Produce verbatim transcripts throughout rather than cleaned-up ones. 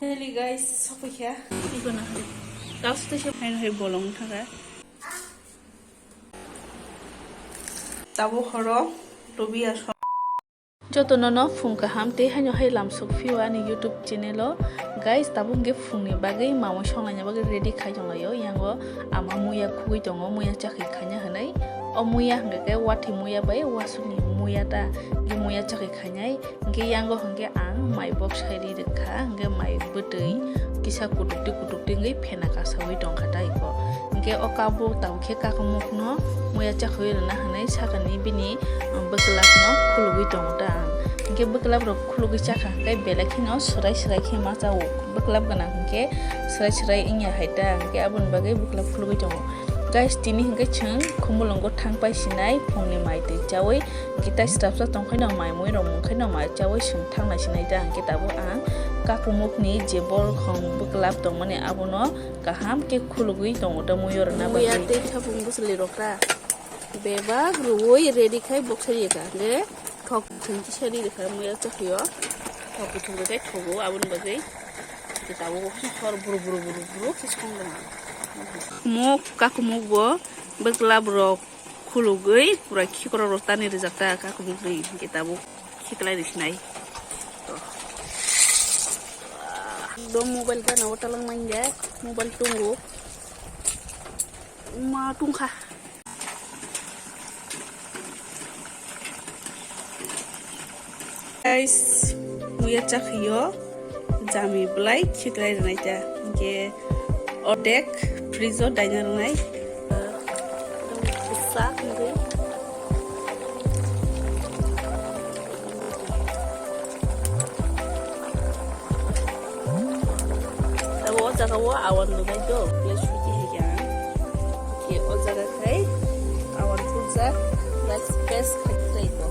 Finally guys, sophaikha. Iko na hai. Taos tei se hai hai bolong thangkha. Tabo horo Rubia so. Joto nono phung kaham tei haino hai lamsok phio ani YouTube channel o. Guys, tabuk hwnkhe phungni bagwi mamwi songlaina bagwi ready khai tonglaio. Yango ama muya khugwi tongo, muya chakhi khaina hwnwi. O muya hwnkhe khe wathi muya bai wasukni muya ta, hwnkhe muya chakhi khainai. Hwnkhe yango hwnkhe ang mai boksai ri rwkha, hwnkhe mai bwtwi kisa kutukti kutukti wngwi phena kasaui tongkha ta iko. Hwnkhe o kabo tabuk khe kakumukno muya chakhwi rwna hwnwi sakani bini, um, bwklapno khulugwi tongo ta ang. Hwnkhe bwklaprok khulugwi chakha hwnkhe belai kheno swrai swrai khe ma chao. Bwklap gwnang hwnkhe swrai swrai wngya hai ta, hwnkhe aboni bagwi bwklap khulugwi tongo. Guys, tini hwnkhe chwng Khumulwngo thang pai sinai phungni mai twi chaui. Hwnkhe tai swrapsa tongkhaino mai muirok mungkhaino mai chaui chwng thangnai sinai ta, hwnkhe tabuk ang kakumukni je borkhong bwklap tongmani abono kaham khe khulugwi tongo ta muiyo rwna bagwi. Muya tei thapung bwchwlwi rok ta bebak rwui ready khai boksai rwkha, hwnkhe thok thwng kisa ri rwkha muya chakhwio. Thok kuthuk rwkhe thogo aboni bagwi. Hwnkhe tabuk hor buru buru buru buru khe song rwkha. Muk kakumuk bo bwklap rok khulugwi pura khikrok rok tani rijak ta kakumukni, hwnkhe tabuk khiklai riknai. To. Ekdom mobile gana o talang manya, mobile tungo. Ma tungkha. Guys, muya chakhwio jami belai khiklai rwnai ta. Hwnkhe ordek fridge o daina rwnai. Sak wngwi. Abo o jaga o awan rwbai do, le suji hai khe ang. Khe o jaga khai awan pujak, rice paste khai khlai ko.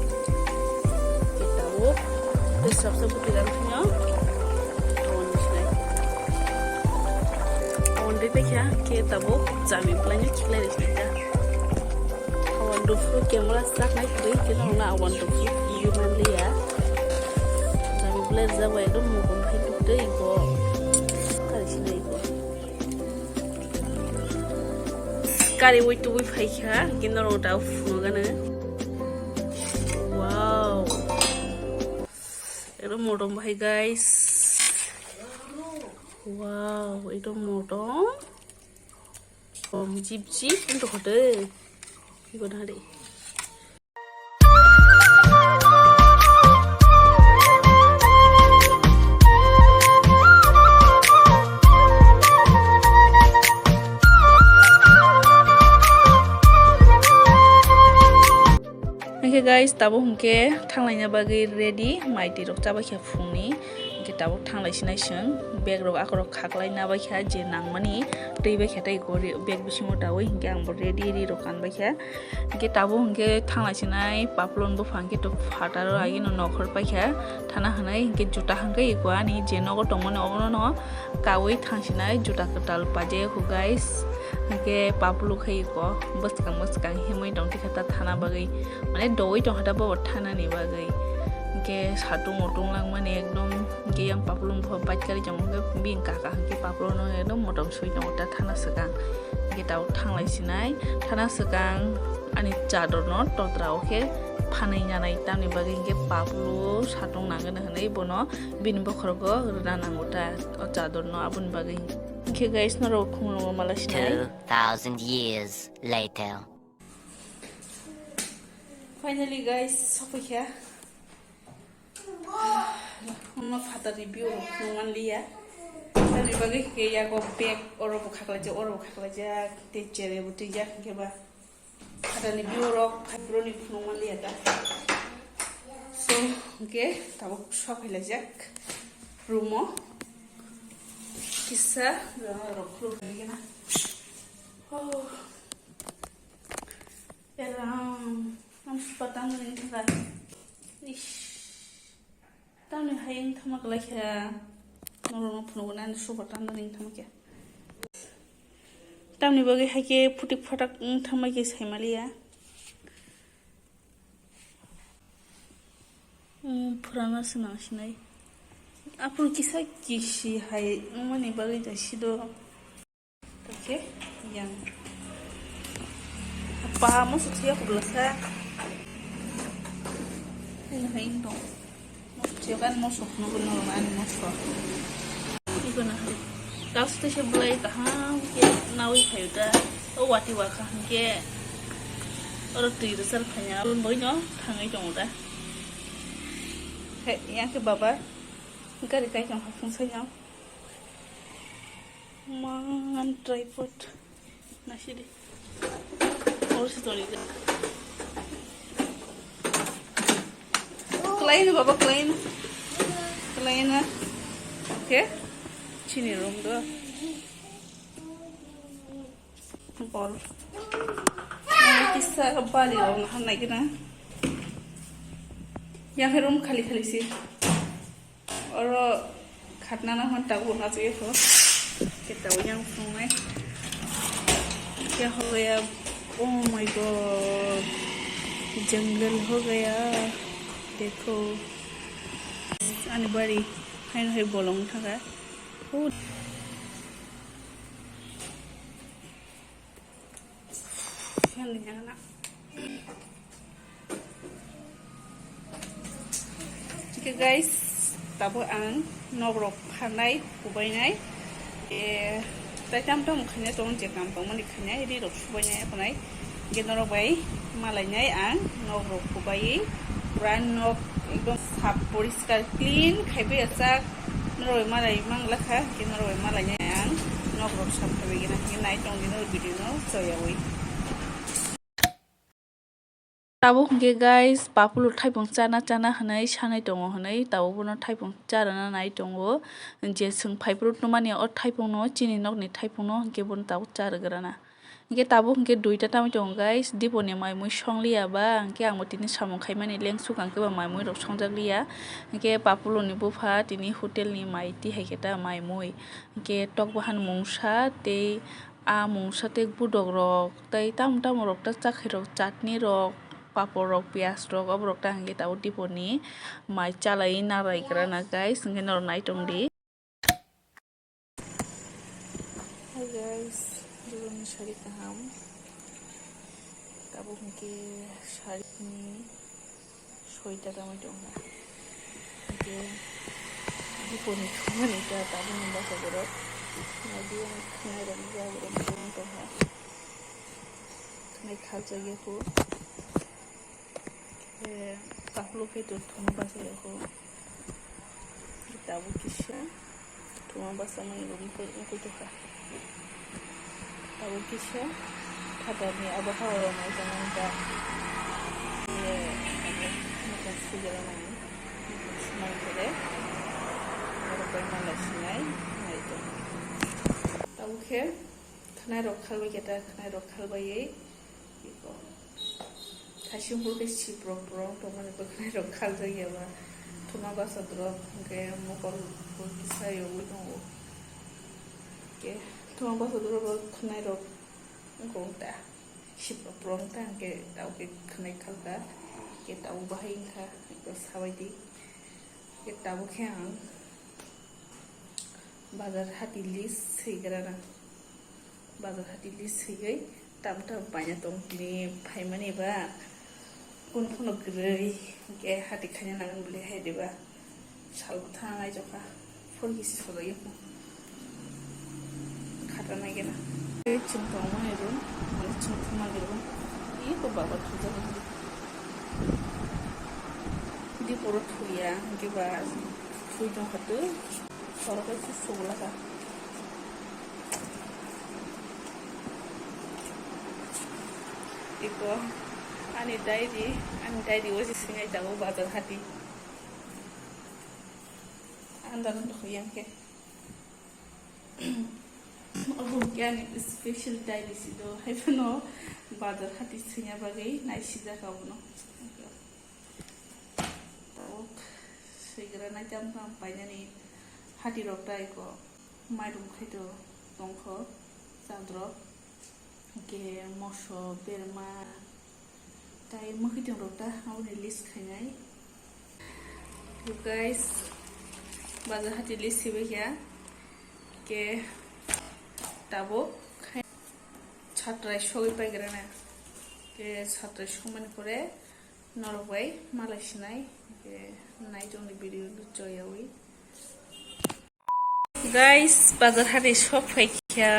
Khe tabuk tei sabsa bwtwi rang phano awan rwsinai. Awan rwi paikha, khe tabuk jami bwlaino khiklai rwsinai ta. Awan dophu camera saknai kwrwi, khe norokno awan dophu twiwi manliya. Jami bwlai rijak bai ekdom mokol khai tongtwi bo. Kari sinai bo. Kariwi tubui phaikha, hwnkhe norok da phunukgano. Wow. Ekdom motom bahai, guys. Wow, ekdom motom. Om jip jip wng tongkha de. Ibo nari. Hwnkhe guys, tabuk hwnkhe thanglaina bagwi ready, mai twi rok chabaikha phungni. Hwnkhe tabuk thanglai sinai chwng, bag rok akorok khaklai nabaikha, je nangmani twi baikha tei gori bag bisingo daui, hwnkhe ang bo ready ri rok kanbaikha. Hwnkhe tabuk hwnkhe thanglai sinai paplon buphang khe tok phataro agino nokhor paikha thana hwnwi, hwnkhe juta hwnkhe iko ani je nogo tongmani obono no kaui thangsinai juta kwtal paijak kho guys. Hwnkhe paplu khai iko bwskang bwskang himwi tong tikha ta thana bagwi, mane dogwi tongkha ta bo thanani bagwi. Hwnkhe satung utung langmani ekdom, hwnkhe yang paplung bo bike kari chamo hwnkhe bini kaka hwnkhe papluno ekdom motom sui tongo ta thana swkang. Hwnkhe tabuk thanglai sinai thana swkang ani chadorno totra o khe phanwi nanai, tamni bagwi hwnkhe paplu satung nangani hwnwi bono bini bokhorogo rwna nango ta o chadorno, aboni bagwi. Hwnkhe guys, norok khumulwngo mala sinai. Two thousand years later. Finally guys, sophaikha. Omo phatarni view rok nung manliya. Tamni bagwi khe yago bag oro bo khaklaijak, oro bo khaklaijak, tei chere bo twijak, hwnkhe ba phatarni view rok phaibroni phunuk manliya ta. So, hwnkhe tabuk sophailaijak room o. Kisa rok khuluk khaigena. Oh. Eram, ang supa tang ring thangkha. Ish. Tamni hai wng thangma kwlai kha. Norokno phunukgo nang supa tang ring thangma khe. Tamni bagwi hai khe phutik phatak wng thangma khe sai maliya. Hmm, purana se nang sinai. Aphuru kisa kisi hai wngmani bagwi da sido. Oke, yang. Apa mo suthiya kubla sa. Ini hai dong. Mo suthiya kan mo sok no guna ani mo sok. Ibu na hari. Kau sudah sebelah kaham ke nawi kayu da. Oh, wati wakaham ke. Oro tui rwchar phanya. Boi no thangai dong da. He, yang ke baba. Gari kai tong ha phung sai no. Man tripod. Nasidi. Or si toni. Kelain baba kelain. Kelain na. Oke. Chini room do. Bol. Kisa bali room han lagi na. Yang room khali khali si. Oro khatna na hwn tabuk na chwngwi kho. Khe tabuk yang phungnai. Khe ho gaya, oh my God, jungle ho gaya. Dekho. Ani bari haino hai bolong thaka. Oh. Yang ni yang na. Oke guys, tabuk ang nok rok pharnai, kubainai. E, tai tam tam khainai tong je kam tong mani khainai, ri rok subainai, aphunai. Ge norok bai malainai ang nok rok kubaiwi. Pura nok ekdom sap poriskar clean khaibai achak. Norok bai malai mang lakha, ge norok bai malainai ang nok rok sap khaibai gena. Ge nai tong di norok video no choyawi. Tabuk hwnkhe guys, Papulo thaipung chana chana hwnwi sanai tongo hwnwi, tabuk bono thaipung charwna nai tongo. Je chwng phaiphuru twmani o thaipungno, chini nokni thaipungno hwnkhe bono tabuk charwgrana. Hwnkhe tabuk hwnkhe duita tamwi tongo guys, diponi mai mui songliya ba, hwnkhe ang bo tini samung khaimani lengsuk, ang khe ba mai mui rok songjak liya. Hwnkhe Papuloni bupha tini hotelni mai tihai khe ta mai mui. Hwnkhe tok bahan mungsa tei a mungsa tei budok rok tei tamo tamo rok ta chakhai rok, chutney rok, papor rok, piyaj rok, oborok ta hwnkhe tabuk diponi mai chalai narwkra na guys, hwnkhe norok nai tong di. Hi guys, jiboni sari kaham. Tabuk hwnkhe sari ni soita tamwi tongkha. Hwnkhe diponi thumani ta tabukni bwsa borok. Nai di ang khwnai rok ya borok tongkha. Khwnai khalchak ya kho. Khe takhuk khe to thuma basa ya kho. Tabuk kisa. Thuma basa mani rok wngkha, wngkha tongkha. Tabuk kisa phatarni abo ha oro mai tongmani ta. Ye, abo, mokol sujala mani. Sumai kore. Oro bai mala sinai, nai tong. Tabuk khe khwnai rok khalbai khe ta, khwnai rok khalbai ye. Iko. Khaising hur khe siprok prok tongmani kwkhwrang rok khaljak ya ba. Thuma bwsa dorok hwnkhe mokol bo kisa yogwi tongo. Hwnkhe thuma bwsa dorok bo khwnai rok wngkha wngta. Siprok prok wngta hwnkhe tabuk khe khwnai khalkha. Hwnkhe tabuk bahai wngkha. Iko sabaidi. Hwnkhe tabuk khe ang bazar hati list swigrana. Bazar hati list swiwi tam tam paina tong tini phaimani ba kun phano kwrwi hwnkhe hati khaina nangani bwlwi hai diba salbo thang aijokha phone kisi solo yokma khata nai gena. Chwng tongmani room, mane chwng thumani room, iko bazar thujak. Diporo thuya hwnkhe ba thui tongkha twi. Sorok khe sugulaka. Iko ani diary, ani diary o se sinai tongo bazar hati. Andar wngkha yang khe. Obo hwnkhe ani special diary si do, hai phano bazar hati swina bagwi naisijak abono. Tabuk swigra nai tam tam painani hati rok tai ko mairum khaito tongkho chadrok hwnkhe moso berma tai mwkhwtwng rok ta aboni list khainai. Guys, Bazar hati list sibai kha. Ke tabuk satrai sogwi paigrana. Ke satrai sogmani pore norok bai malai sinai. Ke nai tongni video no choyawi. Guys, bazar hati sok phaikha.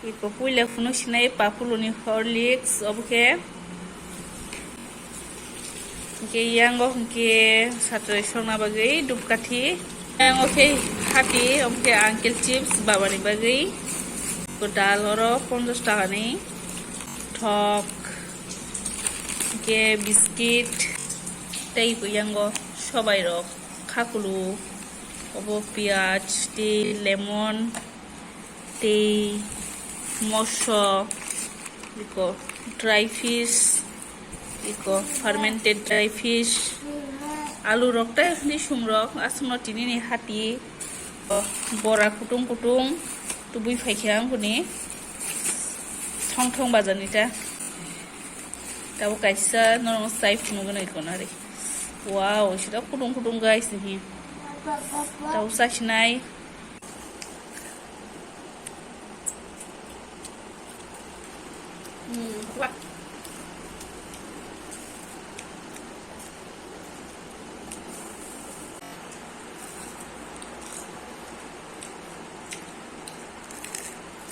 Iko puila phunuk sinai Papuloni Horlicks, obo khe. Hwnkhe yango hwnkhe satrai sokna bagwi dupkathi. Yango khe hati, obo khe Uncle Chips babani bagwi. Iko dal oro ponchash taka ni thok. Hwnkhe biscuit tei iko yango sobai rok, khakulu, obo piyaj, tei lemon, tei moso, iko dry fish, iko fermented dry fish, alu rok tei bising rok, aswkno tini ni hati, o, bora kutung kutung tubui phaikha ang kuni thong thong bazar ni ta. Tabuk kaisa norok chai phunugwi nai tonari. Wow, sida kutung kutung guys ni. Tabuk chasinai. Hmm, wah.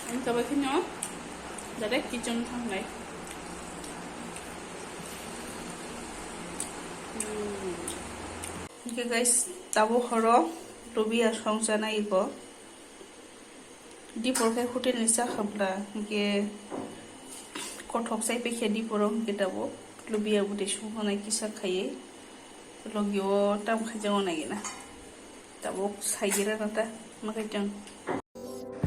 Ang tabuk kheno direct kitchen thangnai. Hmm. Hwnkhe guys, tabuk horo lobia song chanai iko. Dipor khe hotel ni cha khabla, hwnkhe kothok chai paikha dipor o, hwnkhe tabuk lobia bwtwi song chanai kisa khaiwi. Logi o tam khaijak nai gina. Tabuk sai gira na ta, ma kaichang.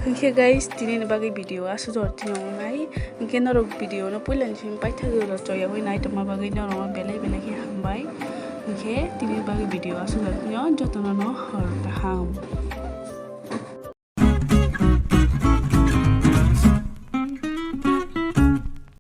Hwnkhe guys, tini ni bagwi video aswk jora tino nai. Hwnkhe norok video no puila ni simi paithak jora choyawi nai tongma bagwi norok no belai belai khe hambai. Hwnkhe tini ni bagwi video aswk jora tino jotono no hor kaham.